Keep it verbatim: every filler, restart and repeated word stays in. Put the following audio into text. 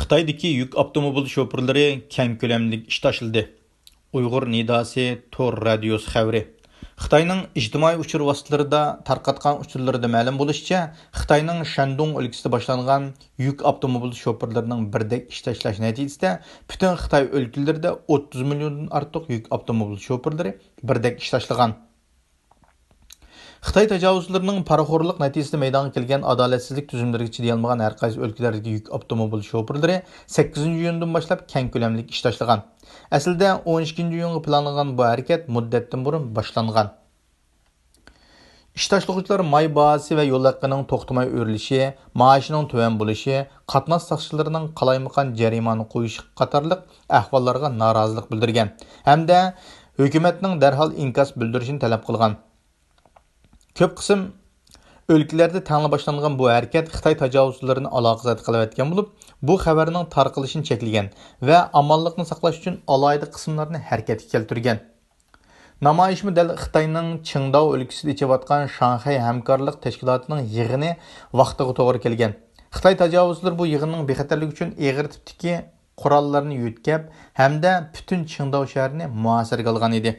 خىتايدىكى يۈك ئاپتوموبىل شوپۇرلىرى كەڭ كۆلەملىك ئىش تاشلىدى. ئۇيغۇر نىداسى تور رادىيوسى خەۋىرى. خىتاينىڭ ئىجتىمائىي ئۇچۇر ۋاسىتىلىرىدا تارقاتقان ئۇچۇرلىرىدا مەلۇم بولۇشىچە، خىتاينىڭ شەندۇڭ ئۆلكىسىدە باشلانغان يۈك ئاپتوموبىل شوپۇرلىرىنىڭ بىردەك ئىش تاشلاش نەتىجىسىدە، پۈتۈن خىتاي ئۆلكىلىرىدە ئوتتۇز مىليوندىن ئارتۇق يۈك ئاپتوموبىل شوپۇرلىرى بىردەك ئىش تاشلىغان. خىتاي تاجاۋۇزچىلىرىنىڭ پارىخورلۇق نەتىجىسىدە مەيدانغا كەلگەن ئادالەتسىزلىك تۈزۈملىرىگە چىدىيالمىغان ھەر قايسى ئۆلكىلەردىكى يۈك ئاپتوموبىل شوپۇرلىرى سەككىزىنچى ئىيۇندىن باشلاپ كەڭ كۆلەملىك ئىش تاشلىغان. ئەسلىدە ئون ئىككىنچى ئىيۇنغا پىلانلانغان بۇ ھەرىكەت مۇددەتتىن بۇرۇن باشلانغان. ئىش تاشلىغۇچىلار ماي باھاسى ۋە يول ھەققىنىڭ توختىماي ئۆرلىشى، مائاشىنىڭ تۆۋەن بولۇشى، قاتناش ساقچىلىرىنىڭ قالايمىقان جەرىمانە قويۇشى قاتارلىق ئەھۋاللارغا نارازىلىق بىلدۈرگەن ھەمدە ھۆكۈمەتنىڭ دەرھال ئىنكاس بىلدۈرۈشىنى تەلەپ قىلغان. كۆپ قىسىم ئۆلكىلەردە تەڭلا باشلانغان بۇ ھەرىكەت خىتاي تاجاۋۇزچىلىرىنى ئالاقىزادە قىلىۋەتكەن بولۇپ، بۇ خەۋەرنىڭ تارقىلىشىنى چەكلىگەن ۋە ئامانلىقنى ساقلاش ئۈچۈن ئالاھىدە قىسىملارنى ھەرىكەتكە كەلتۈرگەن. نامايىشمۇ دەل خىتاينىڭ چىڭداۋ ئۆلكىسىدە ئېچىۋاتقان شاڭخەي ھەمكارلىق تەشكىلاتىنىڭ يىغىنى ۋاقتىغا توغرا كەلگەن. خىتاي تاجاۋۇزچىلىرى بۇ يىغىننىڭ بىخەتەرلىكى ئۈچۈن ئېغىر تىپتىكى قوراللارنى يۆتكەپ ھەمدە پۈتۈن چىڭداۋ شەھىرىنى مۇھاسىرىگە ئالغان ئىدى.